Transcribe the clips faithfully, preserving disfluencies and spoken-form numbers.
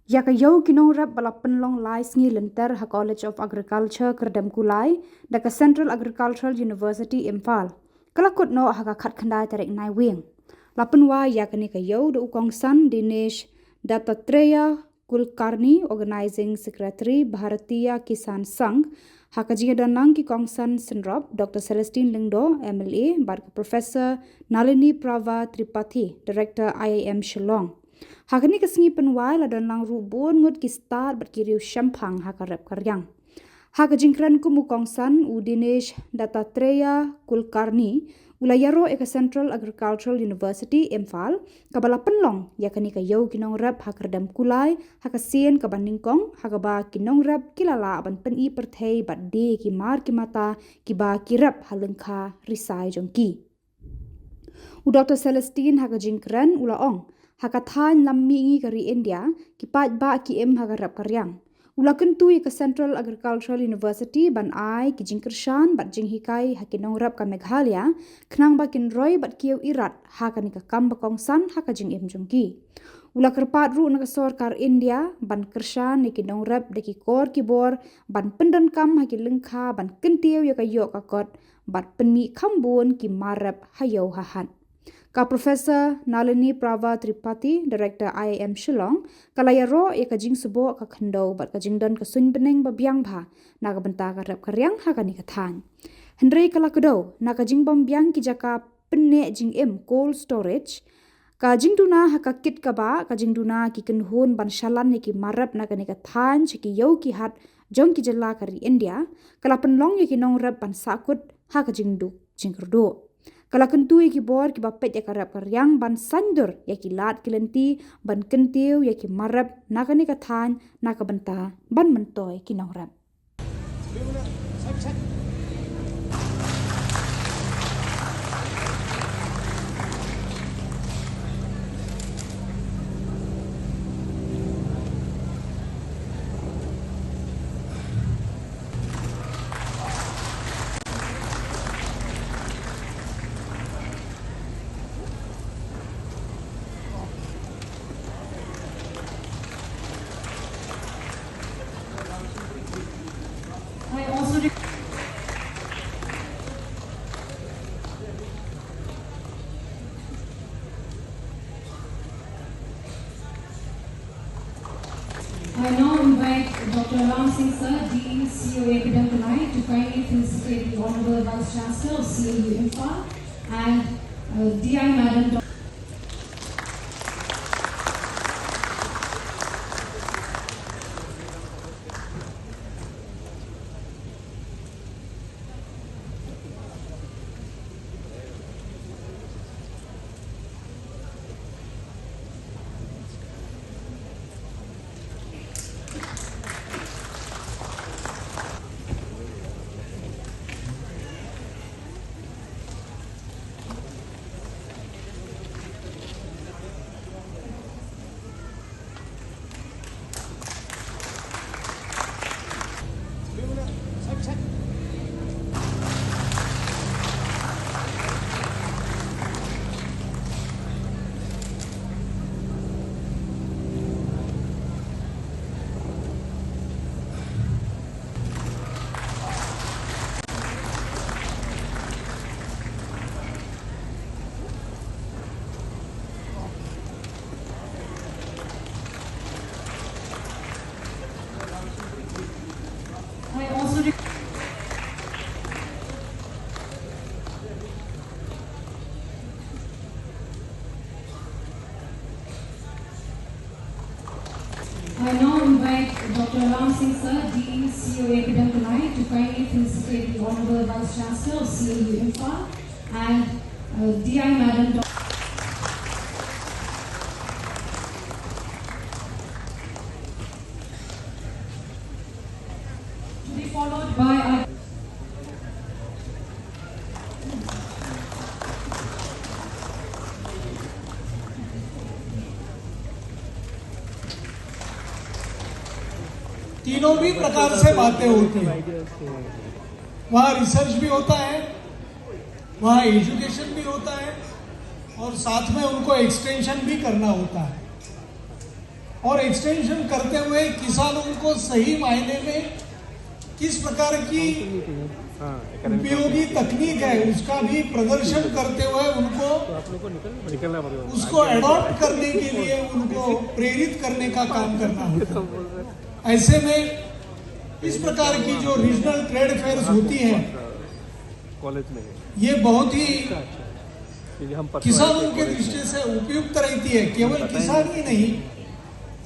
Ïa ka ïew ki nongrep ba la pynlong lai sngi lynter ha College of Agriculture Kyrdemkulai da ka Central Agricultural University Imphal, ka la kut noh ha ka khatkhyndai tarik Naiwieng. La pynwai ïa kane ka ïew da u kongsan Dinesh Dattatreya Kulkarni, Organizing Secretary Bharatiya Kisan Sangh, ha ka jingïadonlang ki kongsan synrop Doctor Celestine Lyngdoh, M L A, bad ka Professor Nalini Prava Tripathi, Director I I M Shillong. Ha kane ka sngi pynwai la don lang ruh bun ngut ki stad bad ki riew shemphang ha ka rep ka riang. Ha ka jingkren kum u kongsan, u Dinesh Dattatreya Kulkarni u la ïaroh ïa ka Central Agricultural University Imphal, kaba la pynlong ïa kane ka ïew ki nongrep ha Kyrdemkulai ha ka sien kaba nyngkong, ha kaba ki nongrep ki la lah ban pyni pyrthei bad die ïa ki mar ki mata kiba ki rep ha lyngkha risai jong ki. U Doctor Celestine ha ka jingkren u la ong, ha ka thaiñ lam mihngi ka ri India, ki paidbah ki im ha ka rep ka riang. U la kyntu ïa ka Central Agricultural University ban ai ki jingkyrshan bad jinghikai ha ki nongrep ka Meghalaya, khnang ba kin roi bad kiew irat ha kane ka kam ba kongsan ha ka jingim jong ki. U la kyrpad ruh na ka sorkar India ban kyrshan ïa ki nongrep da ki kor ki bor ban pyndonkam ha ki lyngkha ban kyntiew ïa ka ïoh ka kot bad pynmih kham bun ki mar rep ha ïew ha hat. Ka Professor Nalini Prava Tripathi, Director I I M Shillong, ka la ïaroh ïa ka jingsboh ka khyndew bad ka jingdon ka suiñ bneng ba biang bha na ka bynta ka rep ka riang ha kane ka thaiñ. Hynrei ka la kdew na ka jingbym biang ki jaka pynneh jingim, cold storage, ka jingduna ha ka kit kaba, ka jingduna ki kynhun ban shalan ïa ki mar rep na kane ka thaiñ sha ki ïew ki hat jong ki jylla ka ri India, ka la pynlong ïa ki nongrep ban sahkut ha ka jingduk jingkyrduh. Ka la kyntu ïa ki bor kiba peit ïa ka rep ka riang ban saiñdur ïa ki lad ki lynti ban kyntiew ïa ki mar rep na kane ka thaiñ na ka bynta ban myntoi ki nongrep. I also re- I now invite Doctor Ram Singh Sir, D E C O A Kyrdemkulai, to kindly felicitate the Honorable Vice Chancellor of C A U Imphal and, uh, D I Madam Doctor I also re- I now invite Doctor Ram Singh Sir, D E C O A Kyrdemkulai, to kindly felicitate the Honorable Vice Chancellor of C A U Imphal and, uh, D I Madam Doctor To be followed by our तीनों भी प्रकार से बातें होती हैं। वहाँ रिसर्च भी होता है, वहाँ एजुकेशन भी होता है और साथ में उनको एक्सटेंशन भी करना होता है। और एक्सटेंशन करते हुए किसानों को सही मायने में किस प्रकार की उपयोगी तकनीक है, उसका भी प्रदर्शन करते हुए उनको, उसको अडॉप्ट करने के लिए उनको प्रेरित करने का काम करना होता है। ऐसे में इस प्रकार की जो रीजनल ट्रेड फेयर्स होती हैं, कॉलेज में है, ये बहुत ही क्योंकि हम परसों किसानों आए थे की कॉलेज दृष्टि में। से उपयुक्त रहती है। केवल किसान ही नहीं,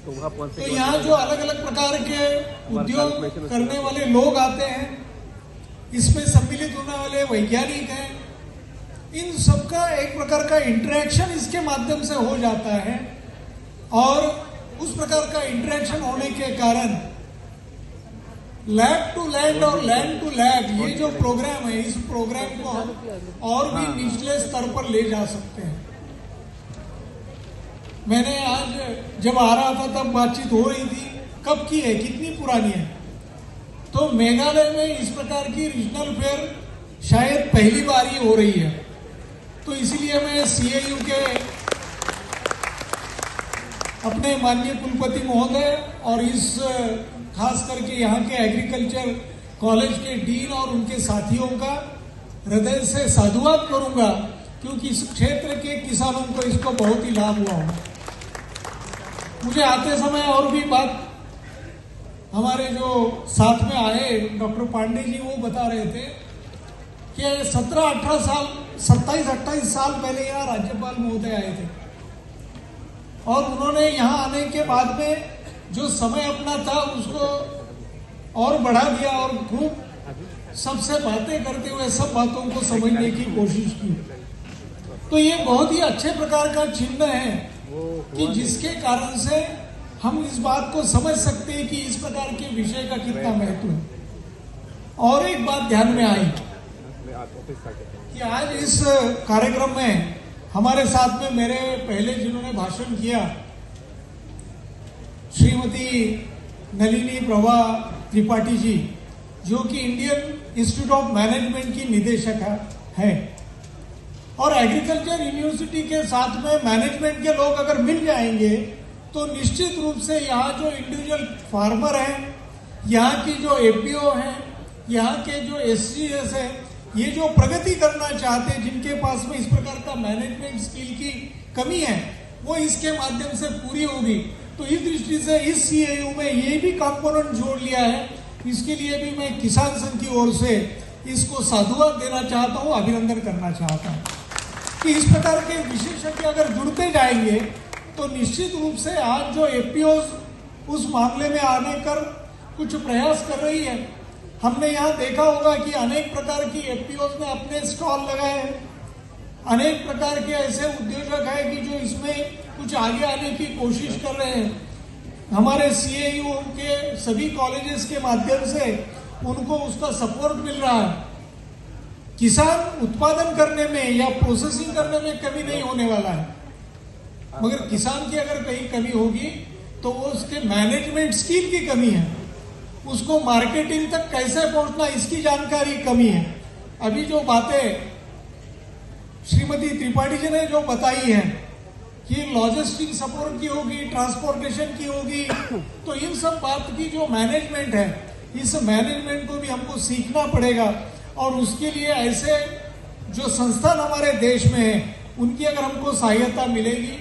तो वहाँ पहुँचने तो के यहाँ बाद जो अलग-अलग प्रकार के हमारा उद्योग कैलकुलेशन करने वाले लोग आते हैं, इसमें सम्मिलित होने वाले वैज्ञानिक हैं, इन सबका एक प्रकार का इंटरेक्शन इसके माध्यम से हो जाता है। और उस प्रकार का इंटरेक्शन होने के कारण लैब टू लैंड और लैंड टू लैब, ये जो प्रोग्राम है, इस प्रोग्राम को हम और भी निचले स्तर पर ले जा सकते हैं। मैंने आज जब आ रहा था, तब बातचीत हो रही थी, कब की है, कितनी पुरानी है। तो मेघालय में इस प्रकार की रीजनल फेयर शायद पहली बार ही हो रही है। तो इसीलिए मैं सीएयू के अपने माननीय कुलपति महोदय और इस, खास करके यहाँ के एग्रीकल्चर कॉलेज के डीन और उनके साथियों का हृदय से साधुवाद करूंगा, क्योंकि इस क्षेत्र के किसानों को इसको बहुत ही लाभ हुआ होगा। मुझे आते समय और भी बात हमारे जो साथ में आए डॉक्टर पांडे जी, वो बता रहे थे कि सत्रह अठारह साल, सत्ताईस अट्ठाईस साल पहले यहाँ राज्यपाल महोदय आए थे और उन्होंने यहाँ आने के बाद में जो समय अपना था, उसको और बढ़ा दिया और खूब सबसे बातें करते हुए सब बातों को समझने की कोशिश की। तो ये बहुत ही अच्छे प्रकार का चिन्ह है कि जिसके कारण से हम इस बात को समझ सकते हैं कि इस प्रकार के विषय का कितना महत्व है। और एक बात ध्यान में आई कि आज इस कार्यक्रम में हमारे साथ में मेरे पहले जिन्होंने भाषण किया, श्रीमती नलिनी प्रभा त्रिपाठी जी, जो कि इंडियन इंस्टीट्यूट ऑफ मैनेजमेंट की निदेशक है, और एग्रीकल्चर यूनिवर्सिटी के साथ में मैनेजमेंट के लोग अगर मिल जाएंगे, तो निश्चित रूप से यहाँ जो इंडिविजुअल फार्मर हैं, यहाँ की जो एपीओ हैं, यहाँ के जो एसजीएस हैं, ये जो प्रगति करना चाहते हैं, जिनके पास में इस प्रकार का मैनेजमेंट स्किल की कमी है, वो इसके माध्यम से पूरी होगी। तो इस दृष्टि से इस सीएयू में ये भी कंपोनेंट जोड़ लिया है। इसके लिए भी मैं किसान संघ की ओर से इसको साधुवाद देना चाहता हूँ, अभिनंदन करना चाहता हूँ कि इस प्रकार के विशेषज्ञ अगर जुड़ते जाएंगे, तो निश्चित रूप से आज जो एपीओ उस मामले में आने कर कुछ प्रयास कर रही है। हमने यहाँ देखा होगा कि अनेक प्रकार की एपीओ ने अपने स्टॉल लगाए हैं, अनेक प्रकार के ऐसे उद्योजक हैं कि जो इसमें कुछ आगे आने की कोशिश कर रहे हैं। हमारे सीएयू के सभी कॉलेजेस के माध्यम से उनको उसका सपोर्ट मिल रहा है। किसान उत्पादन करने में या प्रोसेसिंग करने में कमी नहीं होने वाला है, मगर किसान की अगर कहीं कमी होगी, तो वो उसके मैनेजमेंट स्किल की कमी है, उसको मार्केटिंग तक कैसे पहुंचना, इसकी जानकारी कमी है। अभी जो बातें श्रीमती त्रिपाठी जी ने जो बताई हैं कि लॉजिस्टिक सपोर्ट की होगी, ट्रांसपोर्टेशन की होगी, तो इन सब बात की जो मैनेजमेंट है, इस मैनेजमेंट को भी हमको सीखना पड़ेगा। और उसके लिए ऐसे जो संस्थान हमारे देश में हैं, उनकी अगर हमको सहायता मिलेगी,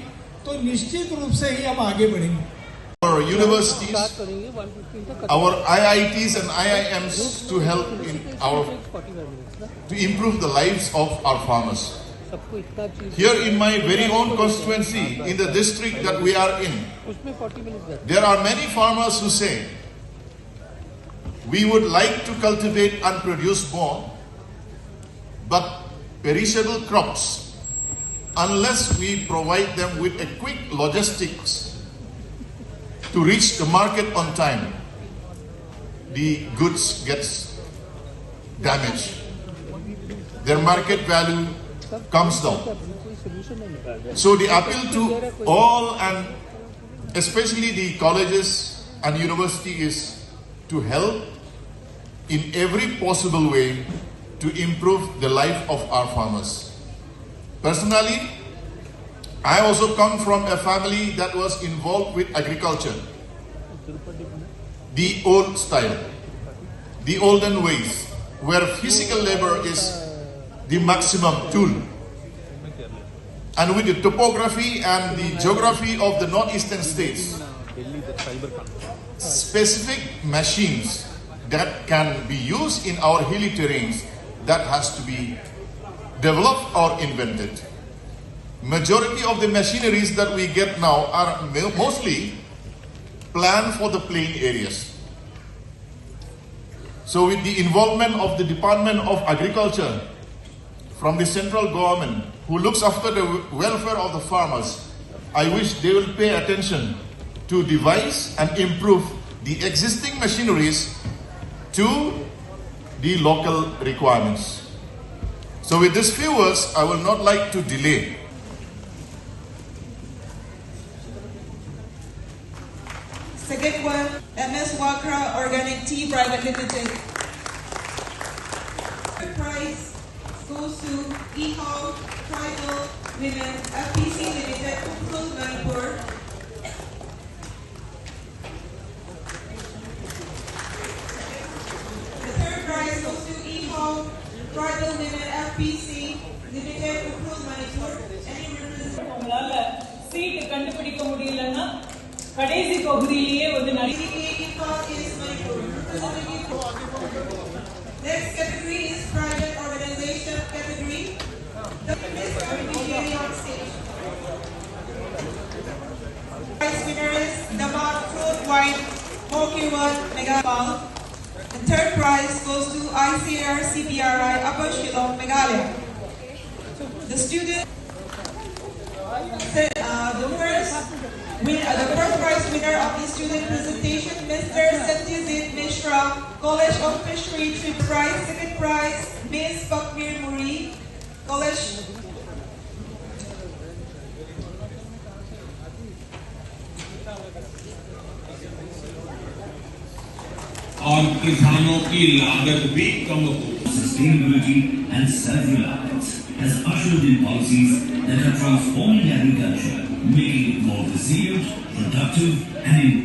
तो निश्चित रूप से ही हम आगे बढ़ेंगे। Our universities, our I I Ts and I I Ms to help in our, to improve the lives of our farmers. Here in my very own constituency, in the district that we are in, there are many farmers who say, "We would like to cultivate and produce more, but perishable crops, unless we provide them with a quick logistics to reach the market on time, the goods gets damaged. Their market value comes down." So the appeal to all, and especially the colleges and university, is to help in every possible way to improve the life of our farmers. Personally, I also come from a family that was involved with agriculture, the old style, the olden ways, where physical labor is the maximum tool. And with the topography and the geography of the northeastern states, specific machines that can be used in our hilly terrains that has to be developed or invented. Majority of the machineries that we get now are mo- mostly planned for the plain areas. So with the involvement of the Department of Agriculture from the central government who looks after the welfare of the farmers, I wish they will pay attention to devise and improve the existing machineries to the local requirements. So with these few words, I will not like to delay. Second one, M S Wakra Organic Tea Private Limited. Third prize goes to Ihao Tribal Women F P C Limited, Ukhrul, Manipur. The third prize goes to Ihao Tribal Women F P C Limited, Ukhrul, Manipur. Any representative? உங்களால சீட்டு கண்டுபிடிக்க முடியலன்னா கடைசி பகுதியிலேயே வந்து நிறைய Imphal East, Manipur. Representative. Next category is private organization category. The Miss Category on stage. Prize winner is Damat Fruit Wine, Mawkyrwat, Meghalaya. And third prize goes to I C R C B R I, Upper Shillong, Meghalaya. The student, uh, the first win, uh, the first prize winner of the student presentation, Mister Satyajit Mishra, College of Fishery, three prize, second prize, Miss Pakmir Muri, College. और किसानों की लागत भी कम हो। Sustainability and self-reliance has ushered in policies that are transforming agriculture, making it more resilient, productive, and in-